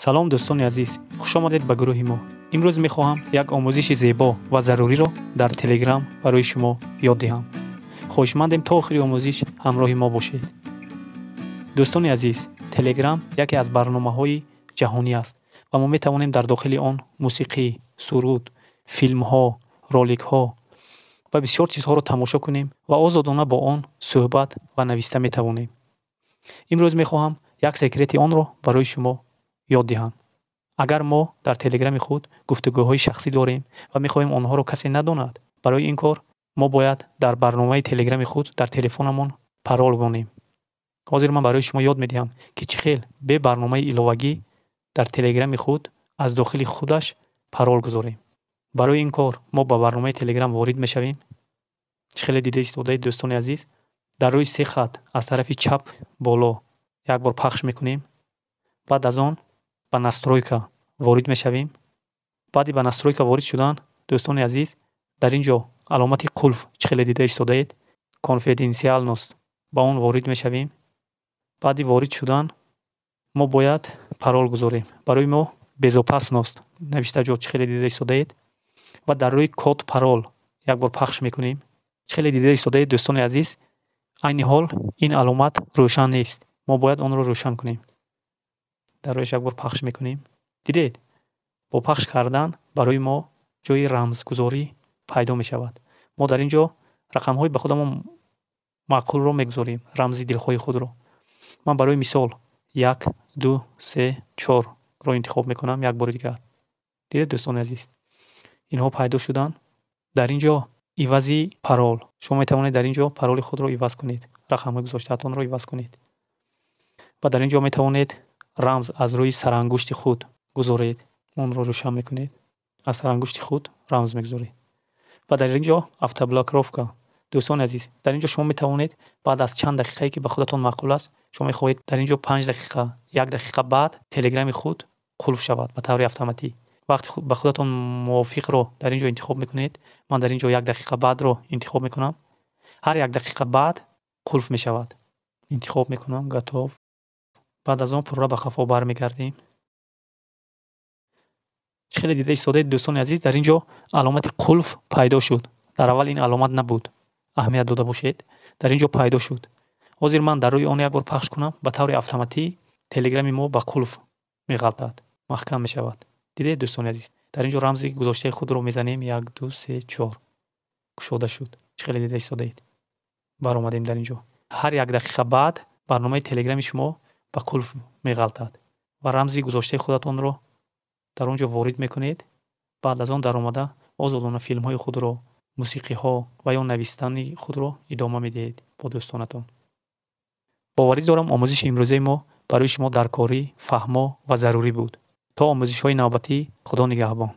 Салом, дӯстони азиз, хушомадед ба гурӯҳи мо. Имрӯз мехоҳам як омӯзиши зебо ва заруриро дар Телеграм барои шумо ёд диҳам. Хоҳишмандем, то охири омӯзиш ҳамроҳи мо бошед. Дӯстони азиз, Телеграм яке аз барномаҳои ҷаҳонӣ аст ва мо метавонем дар дохили он мусиқӣ, суруд, филмҳо, роликҳо ва бисёр чизҳоро тамошо кунем ва озодона бо он суҳбат ва нависта метавонем. Имрӯз мехоҳам як секрети онро барои шумо ёд диҳам. Агар мо дар Телеграми худ гуфтугӯҳои шахсӣ дорем ва мехоҳем, онҳоро касе надонад, барои ин кор мо бояд дар барномаи Телеграми худ дар телефонамон парол монем. Ҳозир ман барои шумо ёд медиҳам, ки чӣ хел бе барномаи иловагӣ дар Телеграми худ аз дохили худаш парол гузорем. Барои ин кор мо ба барномаи Телеграм ворид мешавем. Чӣ хеле дида истодаед, дӯстони азиз, дар рӯи се хат аз тарафи чап боло як бор пахш мекунем. Баъд аз он ба настройка ворид мешавем. Баъди ба настройка ворид шудан, дӯстони азиз, дар ин ҷо аломати қулф, чӣ хеле дида истодаед, конфиденциальность, ба он ворид мешавем. Баъди ворид шудан мо бояд парол гузорем. Барои мо безопасность навишта ҷо, чӣ хеле дида истодаед, ва дар рӯи код парол як бор пахш мекунем. Чӣ хеле дида истодаед, дӯстони азиз, айни ҳол ин аломат рӯшан нест. Мо бояд онро рӯшан кунем. Дар рӯяш як бор пахш мекунем. Дидед, бо пахш кардан барои мо ҷои рамзгузорӣ пайдо мешавад. Мо дар ин ҷо рақамҳои ба худамон маъқулро мегузорем, рамзи дилхоҳи худро. Ман барои мисол 1, 2, 3, 4-ро интихоб мекунам. Як бори дигар дидед, дӯстони азиз, инҳо пайдо шуданд. Дар ин ҷо ивази парол шумо метавонед дар ин ҷо пароли худро иваз кунед, рақамҳои гузоштаатонро иваз кунед ва дар ин ҷо метавонед рамз аз рӯи сарангушти худ гузоред. Онро рӯшан мекунед, аз сарангушти худ рамз мегузоред. Ва дар ин ҷо автоблокировка. Дӯстони азиз, дар ин ҷо шумо метавонед баъд аз чанд дақиқае, ки ба худатон маъқул аст, шумо мехоҳед дар ин ҷо 5 дақиқа, як дақиқа баъд Телеграми худ қулф шавад ба таври автоматӣ, вақти ба худатон мувофиқро дар ин ҷо интихоб мекунед. Ман дар ин ҷо як дақиқа баъдро интихоб мекунам. Ҳар як дақиқа баъд қулф мешавад. Интихоб мекунам, готов. Баъд аз он пурра ба қафо бармегардем. Чӣ хеле дида истодаед, дӯстони азиз, дар ин ҷо аломати қулф пайдо шуд. Дар аввал ин аломат набуд, аҳамият дода бошед, дар ин ҷо пайдо шуд. Ҳозир ман дар рӯи он як бор пахш кунам, ба таври автоматӣ Телеграми мо ба қулф меғалтад, маҳкам мешавад. Дидед, дӯстони азиз, дар ин ҷо рамзи гузоштаи худро мезанем: 1, 2, 3, 4. Кушода шуд, чӣ хеле дида истодаед. Баромадем. Дар ин ҷо ҳар як дақиқа баъд барномаи Телеграми шумо ба қулф меғалтад ва рамзи гузоштаи худатонро дар он ҷо ворид мекунед. Баъд аз он даромада озодона филмҳои худро, мусиқиҳо ва ё навистани худро идома медиҳед бо дӯстонатон. Боварӣ дорам, омӯзиши имрӯзаи мо барои шумо даркорӣ, фаҳмо ва зарурӣ буд. То омӯзишҳои навбатӣ, Худо нигаҳбон.